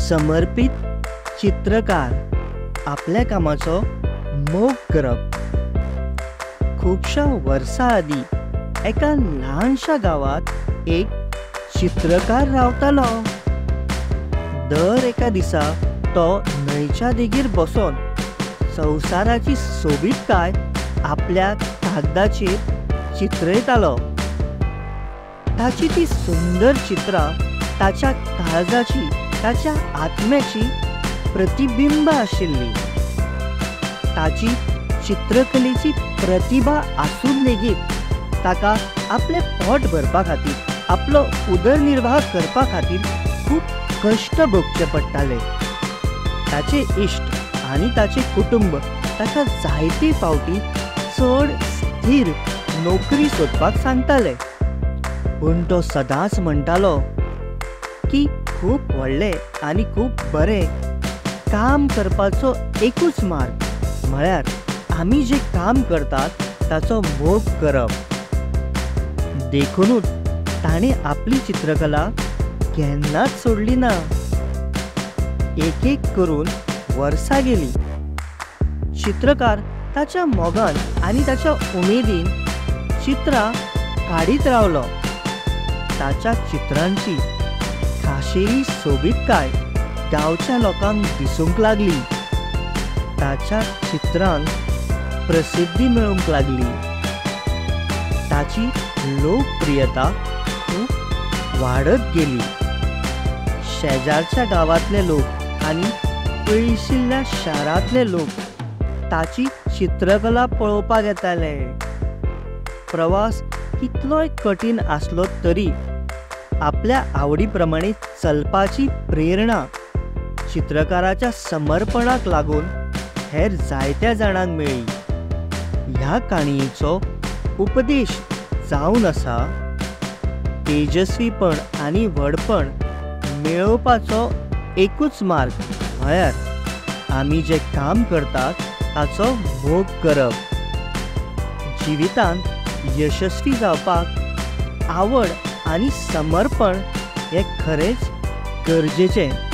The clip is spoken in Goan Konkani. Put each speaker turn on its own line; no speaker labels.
समर्पित चित्रकार आपल्या कामाचो मोग करप। खुबश्या वर्सां आदी एका ल्हानशा गांवांत एक चित्रकार रावतालो। दर एका दिसा तो न्हंयच्या देगेर बसून संवसाराची सोबीतकाय आपल्या कागदाचेर चित्रयतालो। ताची ती सुंदर चित्रां ताच्या काळजाची, ताच्या आत्म्याची प्रतिबिंब आशिल्ली। ताची चित्रकलेची प्रतिभा आसून लेगीत ताका आपले पोट भरपा खातीर, आपलो उदरनिर्वाह करपा खातीर खूब कष्ट भोगचे पडटाले। ताचे इश्ट आनी ताचे कुटुंब ताका जायते फावटी चड स्थिर नोकरी सोदपाक सांगताले, पूण तो सदांच म्हणटालो की खूब व्हडले आनी खूब बरें काम करपाचो एकूच मार्ग म्हळ्यार आमी जे काम करतात ताचो मोग करप। देखूनच ताणें आपली चित्रकला केन्नाच सोडली ना। एक एक करून वर्सां गेली। चित्रकार ताच्या मोगान आनी ताच्या उमेदीन चित्रां काडीत रावलो। ताच्या चित्रांची खाशेली सोबीतकाय गांवच्या लोकांक दिसूंक लागली। ताच्या चित्रांक प्रसिद्धी मेळूंक लागली। ताची लोकप्रियता खूब वाडत गेली। शेजारच्या गांवांतले लोक आनी पयशिल्ल्या शारांतले लोक ताची चित्रकला पळोवपाक येताले। प्रवास कितलोय कठीण आसलो तरी आपल्या आवडी प्रमाणे चलपाची प्रेरणा चित्रकाराच्या समर्पणाक लागून हेर जायत्या जाणांक मेळ्ळी। ह्या काणयेचो उपदेश जावन आसा, तेजस्वीपण आनी व्हडपण मेळोवपाचो एकूच मार्ग म्हळ्यार आमी जे काम करतात ताचो मोग करप। जिवितांत यशस्वी जावपाक आवड आनी समर्पण हे खरेंच गरजेचें।